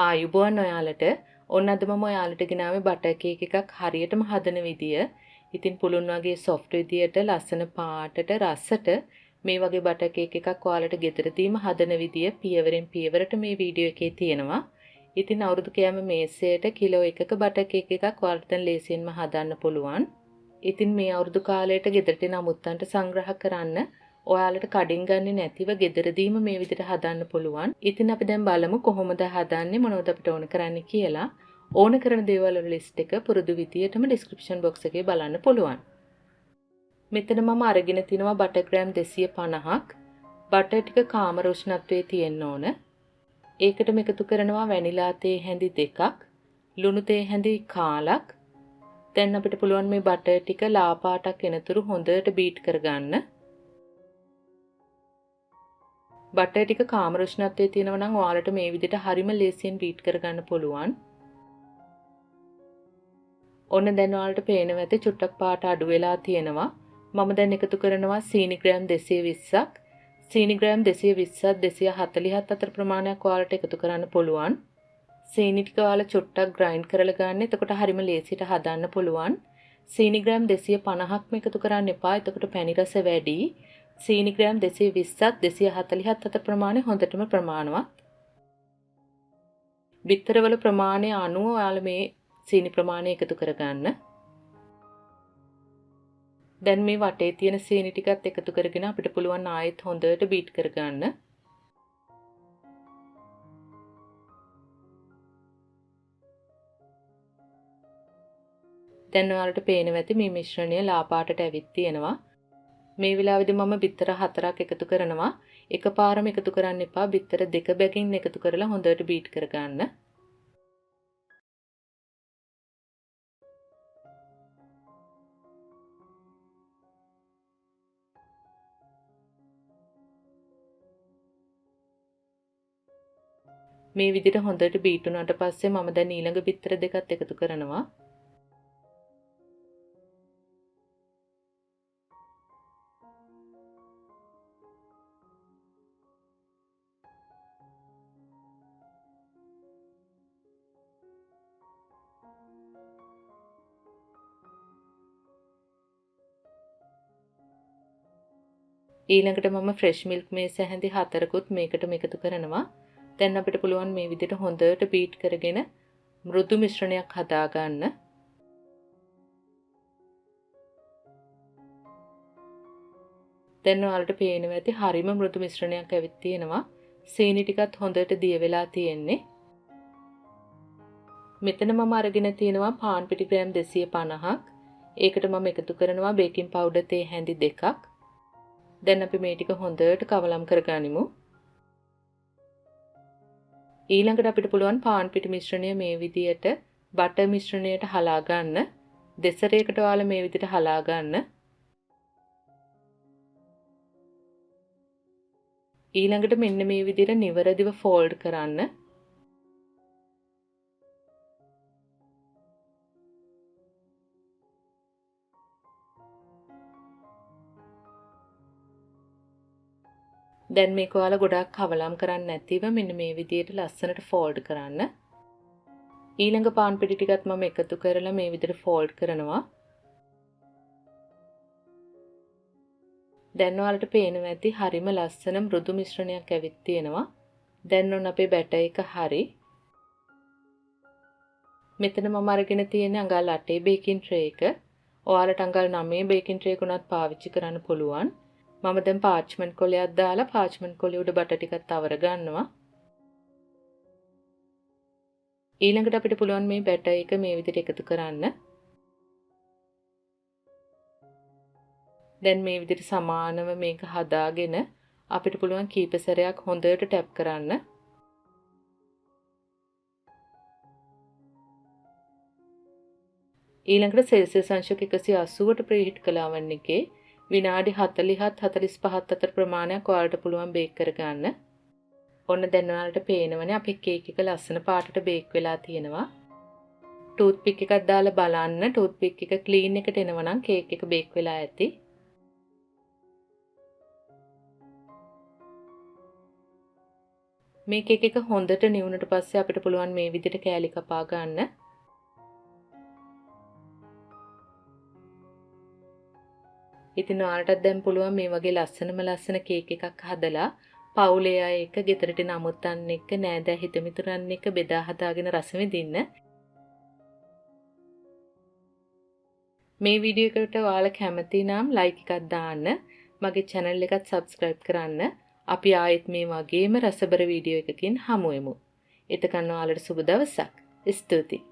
ආයුබෝවන් ඔයාලට. ඔන්න අද මම ඔයාලට ගෙනාවේ බටර් කේක් එකක් හරියටම හදන විදිය. ඉතින් පුළුන් වගේ සොෆ්ට් විදියට ලස්සන පාටට රසට මේ වගේ බටර් කේක් එකක් ඔයාලට ගෙදරදීම හදන විදිය පියවරෙන් පියවරට මේ වීඩියෝ එකේ තියෙනවා. ඉතින් අවුරුදු කෑම මේසයට කිලෝ එකක බටර් කේක් එකක් ඔයාලට දැන් ලේසියෙන්ම හදන්න පුළුවන්. ඉතින් මේ අවුරුදු කාලයට ගෙදරට එන අමුත්තන්ට සංග්‍රහ කරන්න ඔයාලට කඩින් ගන්නේ නැතිව ගෙදරදීම මේ විදිහට හදන්න පුළුවන්. ඉතින් අපි දැන් බලමු කොහොමද හදන්නේ, මොනවද අපිට ඕන කරන්නේ කියලා. ඕන කරන දේවල් වල ලිස්ට් එක පුරුදු විදියටම ඩිස්ක්‍රිප්ෂන් බොක්ස් එකේ බලන්න පුළුවන්. මෙතන මම අරගෙන තිනවා බටර් ග්‍රෑම් 250ක්. බටර් ටික කාමර උෂ්ණත්වයේ තියෙන්න ඕන. ඒකටම එකතු කරනවා වැනිලා තේ හැඳි දෙකක්, ලුණු තේ හැඳි කාලක්. දැන් අපිට පුළුවන් මේ බටර් ටික ලා පාටක් එනතුරු හොඳට බීට් කරගන්න. බටර් ටික කාමර උෂ්ණත්වයේ තියෙනවා නම් ඔයාලට මේ විදිහට හරිම ලේසියෙන් බීට් කරගන්න පුළුවන්. ඔන්න දැන් ඔයාලට පේනවා ඇති චුට්ටක් පාට අඩු වෙලා තියෙනවා. මම දැන් එකතු කරනවා සීනි ග්‍රෑම් 220ක්. සීනි ග්‍රෑම් 220ත් 247 අතර ප්‍රමාණයක් ඔයාලට එකතු කරන්න පුළුවන්. සීනි ටික ඔයාලා චුට්ටක් ග්‍රයින්ඩ් කරලා ගන්න. එතකොට හරිම ලේසියට හදන්න පුළුවන්. සීනි ග්‍රෑම් 250ක්ම එකතු කරන්න එපා. එතකොට පැණි රස වැඩි. සීනි ග්‍රෑම් 220ත් 247 අතර ප්‍රමාණය හොඳටම ප්‍රමාණවත්. බිත්තරවල ප්‍රමාණය අනුව ඔයාලා මේ සීනි ප්‍රමාණය එකතු කරගන්න. දැන් මේ වටේ තියෙන සීනි ටිකත් එකතු කරගෙන අපිට පුළුවන් ආයෙත් හොඳට බීට් කරගන්න. දැන් ඔයාලට පේනවා ඇති මේ මිශ්‍රණය ලා පාටට ඇවිත් තියෙනවා. මේ වෙලාවේදී මම බිත්තර 4ක් එකතු කරනවා. එකපාරම එකතු කරන්න එපා. බිත්තර දෙක බැගින් එකතු කරලා හොඳට බීට් කරගන්න. මේ විදිහට හොඳට බීට් වුණාට පස්සේ මම දැන් ඊළඟ බිත්තර දෙකත් එකතු කරනවා. ඊළඟට මම ෆ්‍රෙෂ් මිල්ක් මේස හැඳි 4කුත් මේකටම එකතු කරනවා. දැන් අපිට පුළුවන් මේ විදිහට හොඳට බීට් කරගෙන මෘදු මිශ්‍රණයක් හදාගන්න. දැන් ඔයාලට පේනවා ඇති හරිම මෘදු මිශ්‍රණයක් ඇවිත් තියෙනවා. සීනි ටිකත් හොඳට දිය වෙලා තියෙන්නේ. මෙතන මම අරගෙන තියෙනවා පාන් පිටි ග්‍රෑම් 250ක්. ඒකට මම එකතු කරනවා බේකින් පවුඩර් තේ හැඳි දෙකක්. දැන් අපි මේ ටික හොඳට කවලම් කරගනිමු. ඊළඟට අපිට පුළුවන් පාන් පිටි මිශ්‍රණය මේ විදියට බටර් මිශ්‍රණයට හලා ගන්න. දෙසරයකට ඔයාලා මේ විදියට හලා ගන්න. ඊළඟට මෙන්න මේ විදියට නිවැරදිව ෆෝල්ඩ් කරන්න. දැන් මේක ඔයාලා ගොඩාක් කවලම් කරන්නේ නැතිව මෙන්න මේ විදියට ලස්සනට ෆෝල්ඩ් කරන්න. ඊළඟ පාන් පිටි ටිකත් මම එකතු කරලා මේ විදියට ෆෝල්ඩ් කරනවා. දැන් ඔයාලට පේනවා ඇති හරිම ලස්සන මෘදු මිශ්‍රණයක් ඇවිත් තියෙනවා. දැන් ඔන්න අපේ බැටර් එක හරි. මෙතන මම අරගෙන තියෙන අඟල් 8 බේකින් ට්‍රේ එක. ඔයාලට අඟල් 9 බේකින් ට්‍රේ එක උනත් පාවිච්චි කරන්න පුළුවන්. මම දැන් පාර්ච්මන්ට් කොලයක් දාලා පාර්ච්මන්ට් කොලේ උඩ බටර් ටිකක් තවර ගන්නවා. ඊළඟට අපිට පුළුවන් මේ බැටර් එක මේ විදිහට එකතු කරන්න. දැන් මේ විදිහට සමානව මේක හදාගෙන අපිට පුළුවන් කීප සැරයක් හොඳට ටැප් කරන්න. ඊළඟට සෙල්සියස් අංශක 180ට ප්‍රීහීට් කළ අවන් එකේ විනාඩි 40ත් 45ත් අතර ප්‍රමාණයක් ඔයාලට පුළුවන් බේක් කරගන්න. ඔන්න දැන් ඔයාලට පේනවනේ අපේ කේක් එක ලස්සන පාටට බේක් වෙලා තියෙනවා. ටූත් පික් එකක් දාලා බලන්න. ටූත් පික් එක ක්ලීන් එකට එනවා නම් කේක් එක බේක් වෙලා ඇති. මේ කේක් එක හොඳට නිවුනට පස්සේ අපිට පුළුවන් මේ විදිහට කෑලි කපා ගන්න. ඉතින් ඔයාලටත් දැන් පුළුවන් මේ වගේ ලස්සනම ලස්සන කේක් එකක් හදලා පවුලේ අය එක්ක, ගෙදරට එන අමුත්තන් එක්ක, නෑදෑ හිතමිතුරන් එක්ක බෙදා හදාගෙන රස විඳින්න. මේ වීඩියෝ එකට ඔයාලා කැමති නම් ලයික් එකක් දාන්න, මගේ channel එකත් subscribe කරන්න. අපි ආයෙත් මේ වගේම රසබර වීඩියෝ එකකින් හමු වෙමු. එතකන් ඔයාලට සුබ දවසක්. ස්තුතියි.